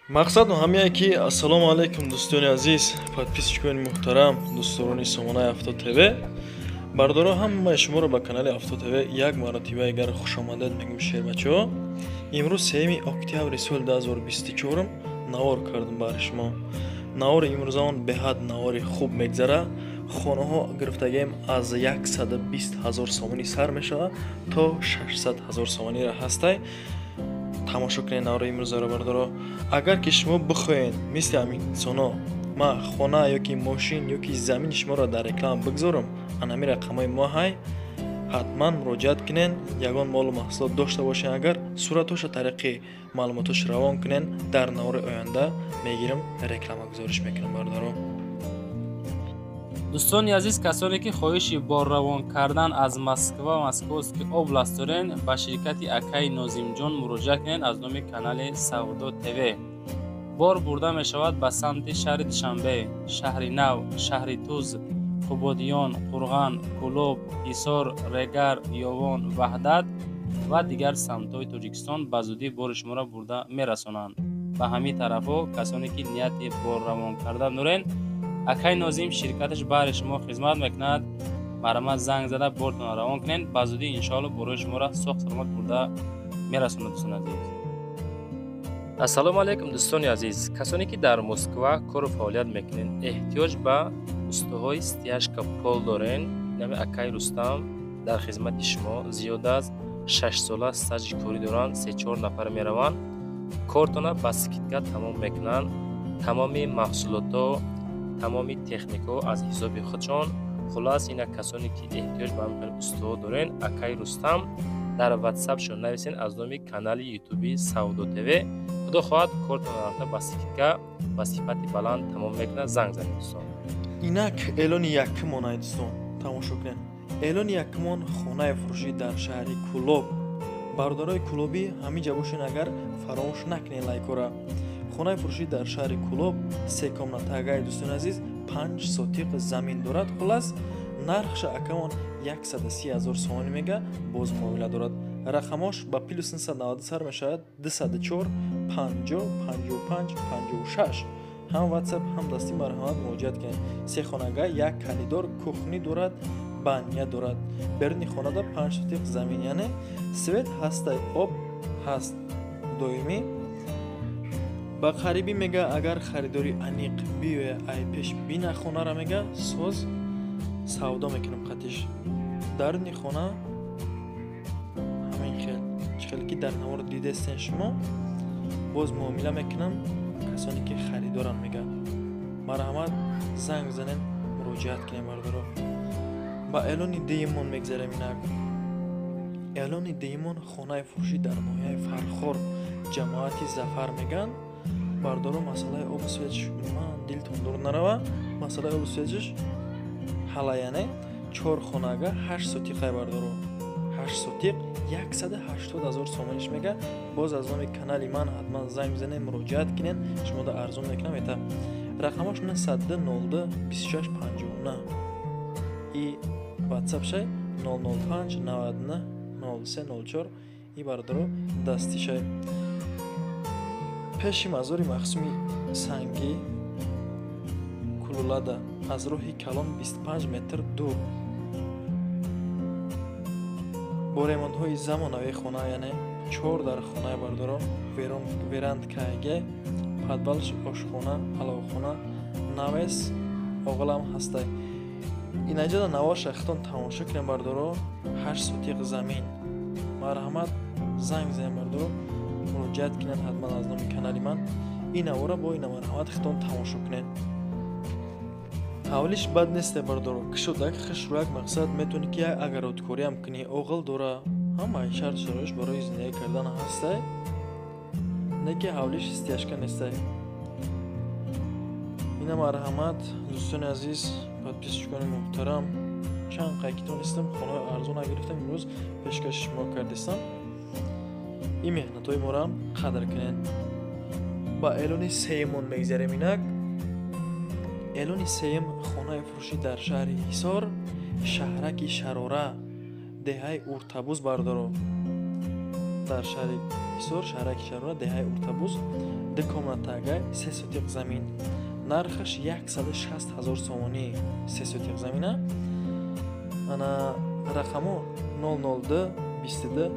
Мақсад ҳамяе ки ассалому алайкум, дӯстони азиз, подписчикони муҳтарам, дӯстдорони сомонаи Авто ТВ. Бардоро, ҳамаи шуморо ба канали Авто ТВ як маротиба агар хушомадед мегӯм. Шербачаҳо, имрӯз 3 октябри соли 2024 навор кардам барои шумо. Навори имрӯзаон беҳад навори хуб мегзара. Хонаҳо гирифтагием аз 120 ҳазор сомонӣ сар мешавад то 600 ҳазор сомониро ҳастай. Тамошо кунед навори имрӯзаро, бардоро. Агар ки шумо бихоҳед, мисли ҳамин инсоно, ман хона ёки мошин ёки замини шуморо дар реклама бигзорам, анами рақамҳои мо ҳай, ҳатман муроҷиат кунед. Ягон молу маҳсулот дошта бошед, агар суратҳоша тариқи маълумотош равон кунед, дар навори оянда мегирам, реклама гузориш мекунам, бардоро. Дӯстони азиз, касоне ки хоҳиши борравон кардан аз Москва, Московский область дорен, ба ширкати акаи Нозимҷон муроҷиат кунед. Аз номи канали Савдо ТВ бор бурда мешавад ба самти шаҳри Душанбе, шаҳри Нав, шаҳри Туз, Қубодиён, Қурған, Кӯлоб, Ҳисор, Регар, Ёвон, Ваҳдат ва дигар самтҳои Тоҷикистон. Ба зудӣ бори шуморо бурда мерасонанд ба ҳамин тарафҳо. Касоне ки нияти борравон кардан дорен, акай Нозим ширкаташ баҳри шумо хизмат мекунад. Марҳамат, занг зада бортонро равон кунед. Ба зудӣ, иншоалло, борои шуморо соғ саломат бурда мерасонад, дӯстони азиз. Ассалому алайкум, дӯстони азиз. Касоне ки дар Москва кору фаъолият мекунед, эҳтиёҷ ба устоҳои стяжка пол дорен, нами акай Рустам дар хизмати шумо. Зиёда аз 6 сола стажи корӣ доранд. Се-чор нафар мераванд, кортона ба скидка тамом мекунанд. Тамоми маҳсулотҳо, тамоми техникаҳо аз ҳисоби худшон. Хулас, ина касоне ки эҳтиёҷ ба ҳамин устоҳо дорен, акай Рустам дар ватсапшон нависен аз номи канали ютуби Савдо ТВ. Худо хоҳад, кортона рафта ба скидка, ба сифати баланд тамом мекунад. Занг занед, дӯстон. Инак эълони якумон ай, дӯстон, тамошо кунед. Эълони якумон хонаи фурӯшӣ дар шаҳри Кӯлоб. Бародарои кӯлобӣ ҳамин ҷа бошен, агар фаромӯш накунед лайкора. Хонаи фурӯшӣ дар шаҳри Кӯлоб, се комнатагай, дӯстони азиз, 5 сотиқ замин дорад. Хулас, нархша акамон 130 ҳазор сомонӣ мега, боз муомила дорад. Рақамош ба +990 сар мешавад, 204 50 55 56, ҳам ватсап, ҳам дастӣ. Марҳамат, муроҷиат кунед. Се хонага, як коридор, кухня дорад, баня дорад. Беруни хонада 5 сотиқ замин, яъне свет ҳастай, об ҳаст доимӣ. Ба қарибӣ мега, агар харидори аниқ биёя, ай пеш бина хонара, мега, соз савдо мекунам қатиш. Даруни хона ҳамин хел, чӣ хеле ки дар навор дидестен шумо. Боз муомила мекунам касоне ки харидоранд, мега. Марҳамат, занг занед, муроҷиат кунем, бардоро. Ба эълони дуюмон мегзарем. Инак эълони дуюмон хонаи фурӯшӣ дар ноҳияи Фархор, ҷамоати Зафар мегӯянд. Бардоро, масъалаи обу светш, ман дилтон дур нарава, масъалаи обу светш ҳала, яъне чор хонага, 8 сотиқай, бардоро, 8 сотиқ, 180 ҳазор сомониш мега. Боз аз номи канали ман ҳатман занг бизанед, муроҷиат кунед, шумода арзон мекунам. Эта рақамош 902 02 26 59 и ватсапшай 005 99 03 04 и, бардоро, дастишай. Пеши мазори махсуми сангӣ Кулулада, аз роҳи калон 25 метр дур, бо ремонтҳои замонавии хона, яъне чор дар хонаи, бардоро, верандкаге, подвалш, ошхона, аловхона, навес, оғилам ҳастай. Инаҷада навор шахтон тамошо кунем, бардоро. 8 сотиқ замин. Марҳамат, занг занем, бардоро, муроҷиат кунед ҳатман аз номи канали ман. Ин навора бо ина марҳамат хитон тамошо кунед. Ҳавлиш бад несте, бардоро, кишодак, хушрӯяк. Мақсад, метавонӣ ки як огородкориам кунӣ, оғил дора, ҳамаи шарт шароиш барои зиндагӣ кардан ҳастай, не ки ҳавлиш стяжка нестай. Ина марҳамат, дӯстони азиз, подписчикони муҳтарам, чанд қайки тонистам, хонаҳои арзона гирифтам, имрӯз пешкаши шумо кардистам. Ин меҳнатҳои морам қадр кунед. Ба эълони сеюмон мегзарем. Инак эълони сеюм хонаи фурӯшӣ дар шаҳри Ҳисор, шаҳраки Шарора, деҳаи Уртабуз. Бардоро, дар шаҳри Ҳисор, шаҳраки Шарора, деҳаи Уртабуз. Ду комнатага, 3 сотиқ замин. Нархаш 160 000 сомонӣ, 3 сотиқ замина. Ана рақамо 002 22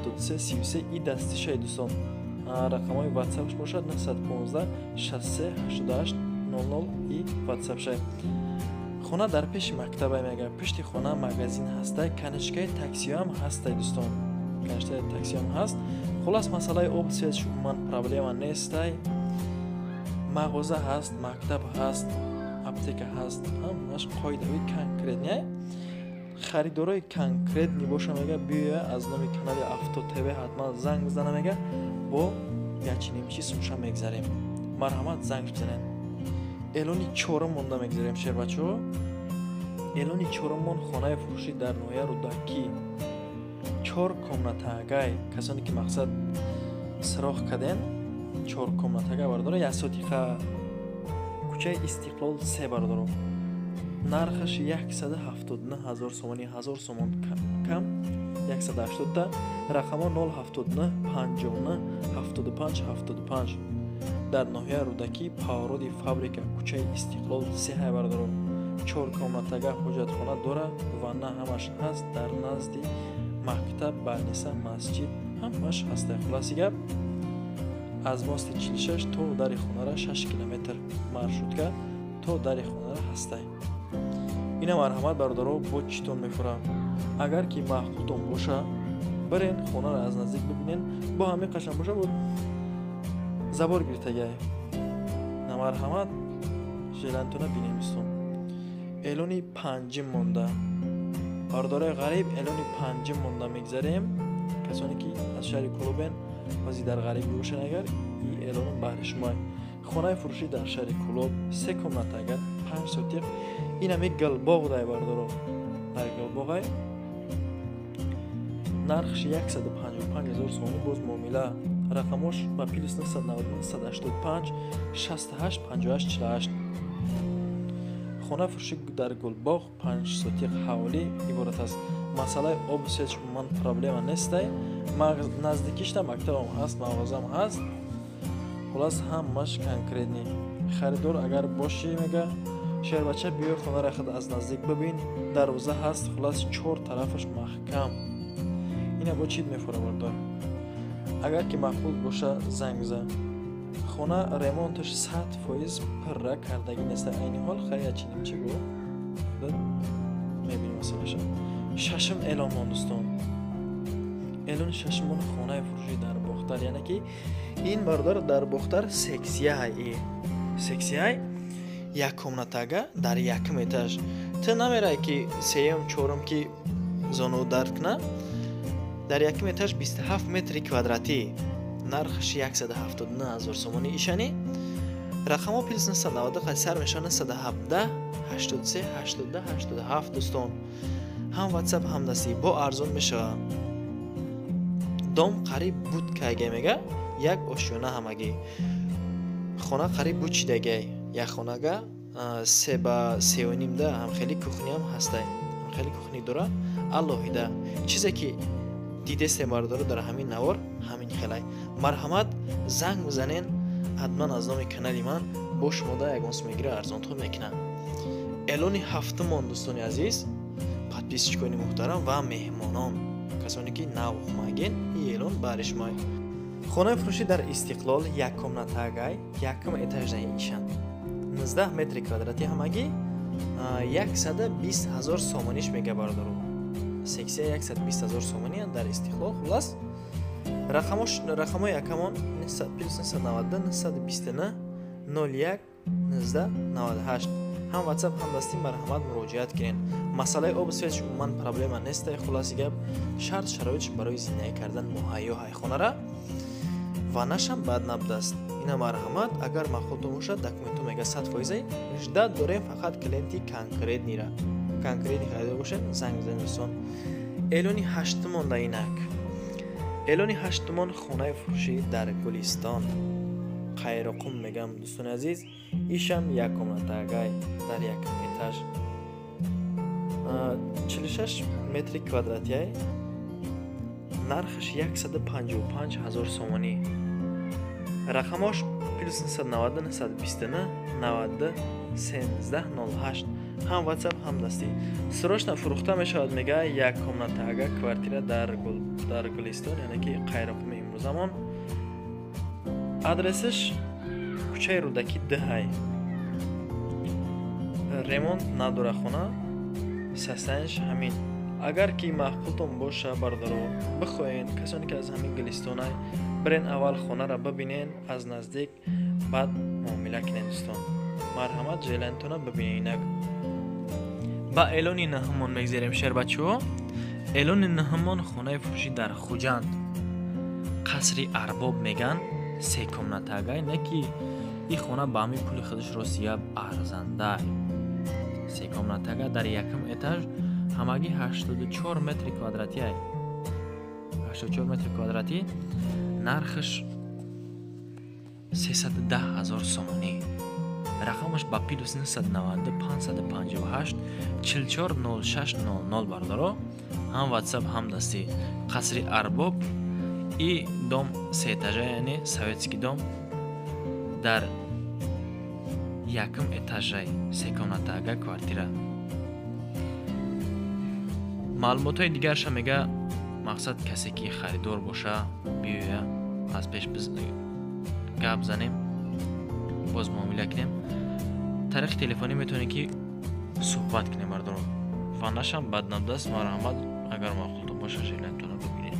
73 33 и дастишай дӯстон. Рақамҳои ватсапш бошад 915 63 88 00 и ватсапшай. Хона дар пеши мактабай мега, пишти хона магазин ҳастай, каничкаи таксиҳоам ҳастай дӯстон. Каничкаи таксиҳоам ҳаст. Хулас масъалаи об свет умуман проблема нестай. Мағоза ҳаст, мактаб ҳаст, аптека ҳаст, ҳамаш қоидави конкретный. Харидорои конкретный боша мега, биёя аз номи канали Авто ТВ ҳатман занг бизана мега, бо ячиним чиз сумша мегзарем. Марҳамат занг бизанед. Эълони чорум монда мегзарем шербачаҳо. Эълони чоруммон хонаи фурӯшӣ дар ноҳияи Рӯдакӣ. 4 комнатагай, касоне ки мақсад сироғ карден, 4 комнатага бардора, 1 сотиқа, кӯчаи Истиқлол 3 бардоро. Нархаш 179 000 сомонӣ, 1000 сомон кам, 180 та. Рақамо 079 59 75 75. Дар ноҳияи Рӯдакӣ, повороти фабрика, кӯчаи Истиқлол 3 ҳай бардоро. 4 комнатага, ҳоҷатхона дора, ванна ҳамаш ҳаст, дар назди мактаб, балниса, масҷид ҳамаш ҳаста. Хулоси гап, аз мости 46 то дари хонара 6 километр маршрутка то дари хонара ҳастай. Ина марҳамат бародаро, бо читон мефурам. Агар ки маъқултон боша, бирен хонаро аз наздик бибинен, бо ҳамин қашан боша, бо забор гирифтагай. На марҳамат желантона бинем дӯстон. Эълони панҷим монда. Бародарои ғариб, эълони панҷим монда мегзарем. Касоне ки аз шаҳри Кӯлобен, ҳозир дар ғарибӣ бошанд, агар ин эълон баҳри шумо. Хонаи фурӯшӣ дар шаҳри Кӯлоб, 3 комната агар, 5 сотиқ. Ин ҳами Гулбоғ дай бародаро. Дар Гулбоғай нархш 155 000 сомонӣ, боз муомила. Рақамош ба плюс 999 185 68 58 48. Хона фурӯшӣ дар Гулбоғ, 5 сотиқ ҳавлӣ иборат аст. Масъалаи об свет умуман проблема нестай. Наздикишта мактабам ҳаст, мағозаам ҳаст. Хулас ҳамаш конкретный. Харидор агар бошӣ мега, шербача биё хонаро худ аз наздик бибин, дарвоза ҳаст, хулас 4 тарафаш маҳкам. Ина бо чид мефура бардор. Агар ки маъқул боша занг бизан. Хона ремонташ 100% пурра кардагӣ нест. Айни ҳол хай ячиним чӣ гу? Мебинем масъалаша. Шашум эълонмон дӯстон. Эълони шашуммон хонаи фурӯшӣ дар Бохтар, яъне ки ин бародар дар Бохтар сексия ҳай. Сексия ҳай, як комнатага дар якум этаж. Ту намерай ки сеюм, чорум ки зону дард куна. Дар якум этаж 27 метри квадратӣ. Нархаш 179 000 сомонӣ ишани. Рақамҳо плюс 990 қад сар мешавад 917 83 82 87 дӯстон. Ҳам WhatsApp ҳам дастӣ бо арзон мешавад. Дом қариб буд кайга мега, як ошёна ҳамагӣ. Хона қариб буд чидагай. Як хонага 3 ба 3.5 да ҳам хеле кухниам ҳастай. Ҳам хеле кухни дора, алоҳида. Чизе ки дидесте бардоро дар ҳамин навор ҳамин хелай. Марҳамат занг бизанен, ҳатман аз номи канали ман бо шумода ягон сумегира арзонтон мекунам. Эълони ҳафтумон дӯстони азиз, подписчикони муҳтарам ва меҳмонон, касоне ки нав омадагин, ин эълон баҳри шумо. Хонаи фурӯшӣ дар Истиқлол, як комнатагай, якум этажнаи ишан. 19 метри квадратӣ ҳамагӣ, 120 000 сомониш мега бародаро. Сексия 120 000 сомонӣ дар Истиқлол. Хулас рақамҳои якамон плюс 990 929 01 19 98. Ҳам WhatsApp ҳам дастӣ марҳамат муроҷиат кунед. Масъалаи об свет умуман проблема нестай. Хулоси гап, шарт шароитш барои зиндагӣ кардан муҳайё ҳай хонара ва нашам бад набудааст. Ина марҳамат, агар маъқултон бошад, документҳо мега 100%. Ждать дорем фақат клиенти конкретныйра. Конкретный харидор бошед, занг бизанед дӯстон. Эълони ҳаштумон да инак. Эълони ҳаштумон хонаи фурӯшӣ дар Гулистон. Қайроқум мегам дӯстони азиз, ишам як комнатагай дар якум этаж. 46 метри квадратияй, нархаш 155 000 сомонӣ. Рақамош плюс 990 929 92 1308 ҳам WhatsApp, ҳам дастӣ. Срочно фурӯхта мешавад, мега, як комнатага квартира дар Гулистон, яъне ки Қайроқуми имрӯзамон. Адресаш кӯчаи Рӯдакӣ 2. Ремонт надора хона, состояниш ҳамин. Агар ки маъқултон боша, бародаро, бихоҳен, касоне ки аз ҳамин Гулистонай, бирен, аввал хонара бибинен аз наздик, баъд муомила кунен, дӯстон. Марҳамат, желаниятона бибинен. Инак, ба эълони наҳумон мегзарем, шербачаҳо. Эълони наҳумон хонаи фурӯшӣ дар Хуҷанд, Қасри Арбоб меган, се комнатагай. Не ки ин хона ба ҳамин пули худаш ростия арзандай. Се комнатага дар якум этаж, ҳамагӣ 84 метри квадратиай, 84 метри квадратӣ. Нархаш 310 ҳазор сомонӣ. Рақамаш ба плюс 990 558 44 06 00, бародаро, ҳам WhatsApp, ҳам дастӣ. Қасри Арбоб и дом сеэтажа, яъне советский дом, дар якум этажай, се комнатага квартира. Маълумотҳои дигарша мега, мақсад, касе ки харидор боша, биёя, аз пеш гап занем, боз муомила кунем. Тариқи телефонӣ метавонем ки суҳбат кунем, бародаро. Фанашам бад набудааст. Марҳамат, агар маъқултон боша, желаниятонро бибинед.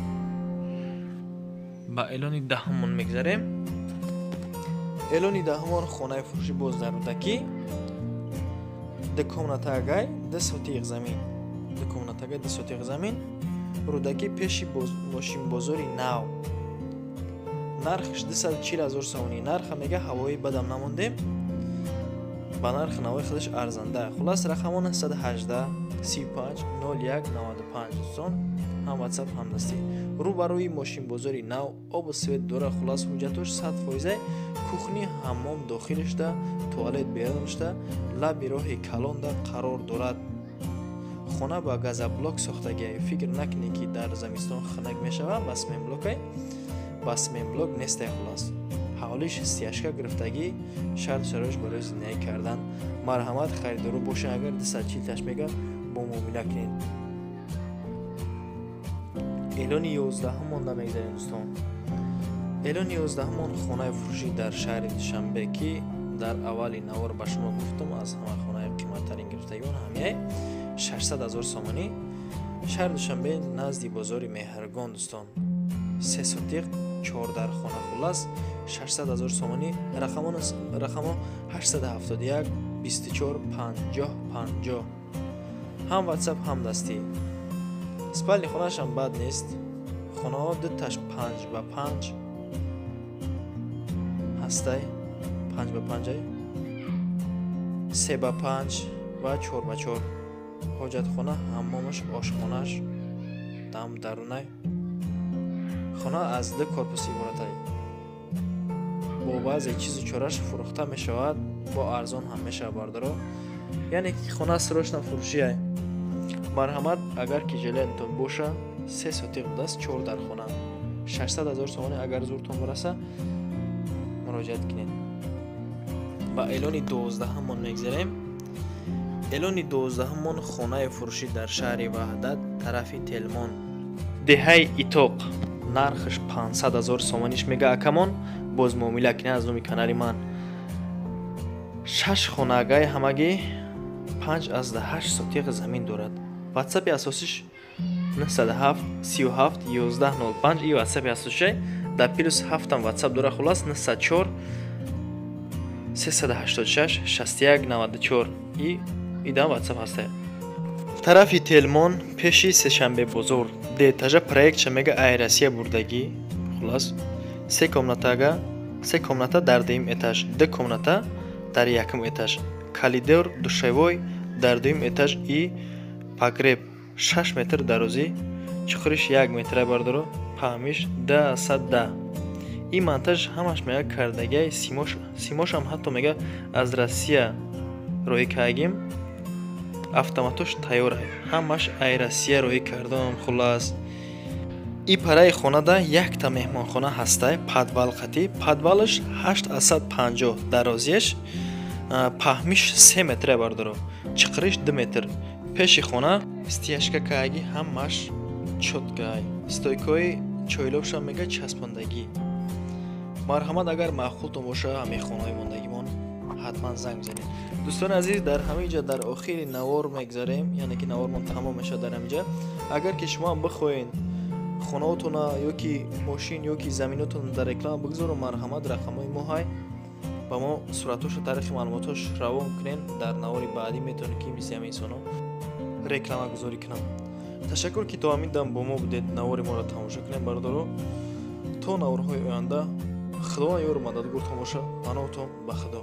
Ба эълони даҳумон мегзарем. Эълони даҳумон хонаи фурӯшӣ боз дар Рӯдакӣ, ду комнатагай, 2 сотиқ замин, ду комнатагай, 2 сотиқ замин, Рӯдакӣ, пеши мошинбозори нав. Нархш 240 ҳазор сомонӣ. Нарха мега, ҳавои бадам намондем, ба нархи навои худаш арзанда. Хулас, рақамо 918 35 01 95, дӯстон, ҳам WhatsApp, ҳам дастӣ. Рӯ ба рӯи мошинбозори нав, обу свет дора. Хулас, ҳуҷҷатош 100%. Кухни, ҳаммом дохил шуда, туалет берун шуда, лаби роҳи калонда қарор дорад. Хона ба газоблок сохтагиай. Фикр накунед, ки дар замистон хунак мешавад, ба сменблокай, ба сменблок нестай. Хулас, ҳавлиш стяжка гирифтагӣ, шарту шароиш барои зиндагӣ кардан. Марҳамат, харидоро бошед, агар 240 таш мега, бо муомила кунед. Эълони ёздаҳумонда мегзарем, дӯстон. Эълони ёздаҳумон хонаи фурӯшӣ дар шаҳри Душанбе, ки дар аввали навор ба шумо гуфтам, аз ҳама хонаи қиматтарин гирифтагион ҳамияй, 600 ҳазор сомонӣ. Шаҳри Душанбе, назди бозори Меҳргон, дӯстон, се сотиқ, чор дар хона. Хулас, 600 ҳазор сомонӣ. Рақамо 871 24 50 50, ҳам WhatsApp, ҳам дастӣ. Спальни хонаашам бад нест. Хонаҳо дуташ 5 ба 5 ҳастай, 5 ба 5-ай, 3 ба 5 ва 4 ба 4. Ҳоҷатхона, ҳаммомаш, ошхонааш дам дарунай. Хона аз ду корпус иборатай. Бо баъзе чизу чораш фурӯхта мешавад, бо арзон ҳам мешавад, бародаро. Яъне ки хона срочно фурӯшиай. Марҳамат, агар ки желаниятон боша, се сотиқ будааст, чор дар хона, 600 ҳазор сомонӣ. Агар зуртон бараса, муроҷиат кунед. Ба эълони дувоздаҳумон мегзарем. Эълони дувоздаҳумон хонаи фурӯшӣ дар шаҳри Ваҳдат, тарафи Телмон, деҳаи Итоқ. Нархаш 500 ҳазор сомониш мега акамон, боз муомила кунед аз номи канали ман. Шаш хонагаи, ҳамагӣ 5,8 сотиқ замин дорад. Ватсапи асосиш 907 37 11 05, и ватсапи асосиша. Дар плюс ҳафтам ватсап дора. Хулас, 904 386 61 94, и идам ватсап ҳаста. Тарафи Телмон, пеши Сешанбе бозор, дуэтажа. Проектша мега, ай Россия бурдагӣ. Хулас, се комнатага, се комната дар дуюм этаж, ду комната дар якум этаж, коридор, душевой дар дуюм этаж и погреб 6 метр дарозӣ, чуқуриш 1 метра, бардоро. Паҳмиш 10. Ин монтаж ҳамаш мега кардагиай. Симошам ҳатто мега, аз Россия роҳӣ кардагим, автоматош тайёр, ҳамаш ай Россия роҳӣ кардам. Хулас, И параи хонада якта меҳмонхона ҳастай, подвал қатӣ. Подвалаш 850 дарозиаш, паҳмиш 3 метре, бародаро, чиқириш 2 метр. Пеши хона стяжка кааги, ҳамаш чёткай, стойкаи чойлобшам мега часпондагӣ. Марҳамат, агар маъқултон боша ҳамин хонаҳои мондагимон, ҳатман занг бизанед. Дӯстони азиз, дар ҳамин ҷа дар охири навор мегзарем, яъне ки навормон тамом мешавад дар ҳамин ҷа. Агар ки шумоам бихоҳед хонаотона ё ки мошин ё ки заминотона дар реклама бигзорам, марҳамат, рақамҳои мо ҳай, ба мо суратҳошу таърихи маълумотҳош равон кунен. Дар навори баъдӣ метавонем ки мисли ҳамин инсонҳо рекламагузорӣ кунам. Ташаккур, ки то ҳамин дам бо мо будед, навори моро тамошо кунем. Бародаро, то наворҳои оянда Худованд ёру мададгортон боша. Паноҳтон ба Худо.